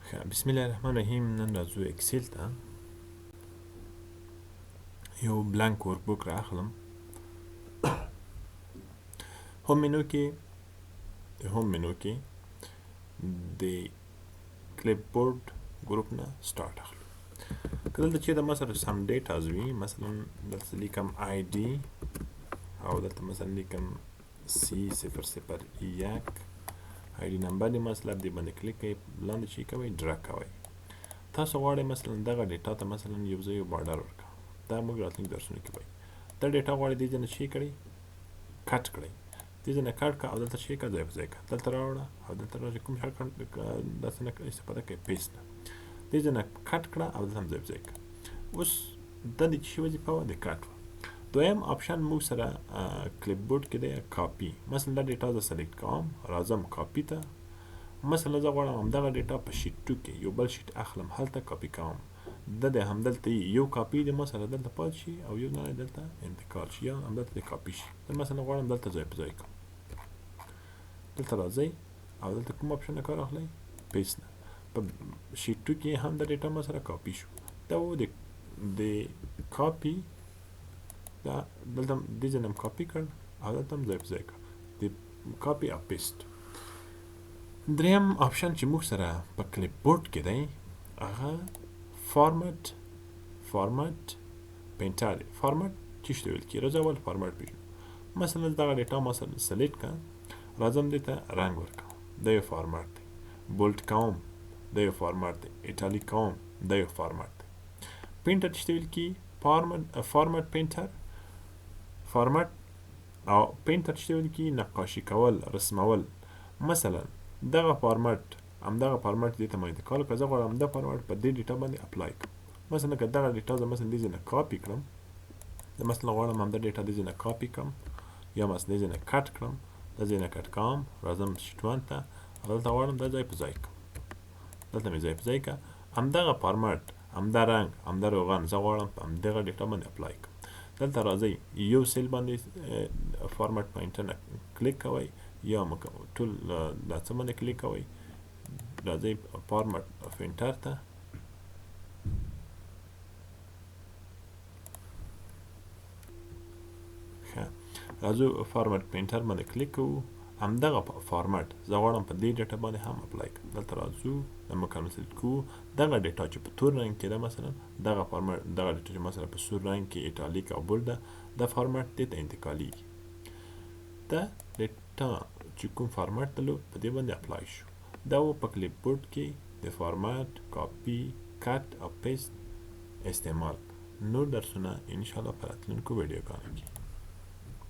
بسم الله الرحمن الرحیم. نن راځو Excel ته. یو blank workbook را اخلم. home menu کې، د home menu کې د clipboard group نه start اخلو. که دلته چېرته مثلا some datas وي، مثلا دلته لیکم ID او دلته مثلا لیکم C001 ID number دی، مثلا دې باندې کلیک کوئ، لاندې چې کوئ drag کوئ. تاسو غواړئ مثلا دغه data ته مثلا یو ځای یو border ورکړه، دا موږ راتلونکي درسونو کې وایو. دا data غواړئ دې ځای نه چې کړئ cut کړئ، دې ځای نه cut کړه او دلته چې کړه ځای په ځای کړه، دلته راوړه او دلته راوړه، کوم شی داسې نه استفاده کوي paste نه، دې ځای نه cut کړه او دلته هم ځای په ځای کړه. اوس دا د څه وظیفه وه؟ د cut وه. دویم option موږ سره clipboard کې دی کاپي. مثلا دا data زه select کوم، راځم کاپي ته. مثلا زه غواړم همدغه data په sheet 2 کې یو بل sheet اخلم، هلته کاپي کوم. دا د همدلته یو کاپي د ما سره دلته پاتې شي او یو نه دلته انتقال شي یا همدلته د کاپي شي. زه مثلا غواړم دلته ځای په ځای کړم. دلته راځئ او دلته کوم option نه کار اخلئ؟ paste نه. په sheet 2 کې هم د data ما سره کاپي شو. دا و د کاپي، دا دلته دې ځای نه هم کاپي کړ او دلته هم ځای په ځای کړ، د کاپي او paste. دریم option چې موږ سره په clipboard کې دی هغه format painter دی. فارمټ چې څه ویل کېږي؟ راځه اول فارمټ پېژنو. مثلا دغه data ما سره select کړه، راځم دې ته رنګ ورکوم، دا یو فارمټ دی. bold کوم، دا یو فارمټ دی. italic کوم، دا یو فارمټ دی. painter چې څه ویل کېږي؟ format painter. format او painter چې ویل کېږي؟ نقاشي کول، رسمول. مثلا دغه فارمټ، همدغه فارمټ دې ته ما انتقال کړ، زه غواړم همدا فارمټ په دې data باندې apply کړم. مثلا که دغه data زه مثلا دې ځای نه کاپي کړم، زه مثلا غواړم همدا data دې ځای نه کاپي کړم یا مثلا دې ځای نه cut کړم، دا ځای نه cut کوم، راځم sheet 1 ته او دلته غواړم دا ځای په ځای کړم. دلته مې ځای په ځای کړه. همدغه فارمټ، همدا رنګ، همدا روغن زه غواړم په همدغه data باندې apply کړم. دلته راځئ یو cell باندې format painter نه کلیک کوئ یا ټول دا څه باندې کلیک کوئ، راځئ format painter ته. ښه، راځو format painter باندې کلیک کوو. همدغه فارمټ زه غواړم په دې data باندې هم apply کړم. دلته راځو د مکمل select کوو، دغه data چې په تور رنګ کې ده، مثلا دغه فارمټ، دغه data چې مثلا په سور رنګ کې italic او bold ده، دا فارمټ دې ته انتقالیږي. دا data چې کوم فارمټ تلو په دې باندې apply شو. دا و په clipboard کې د format، copy، cut او paste استعمال. نور درسونه انشاءالله په راتلونکو ویډیوګانو کې.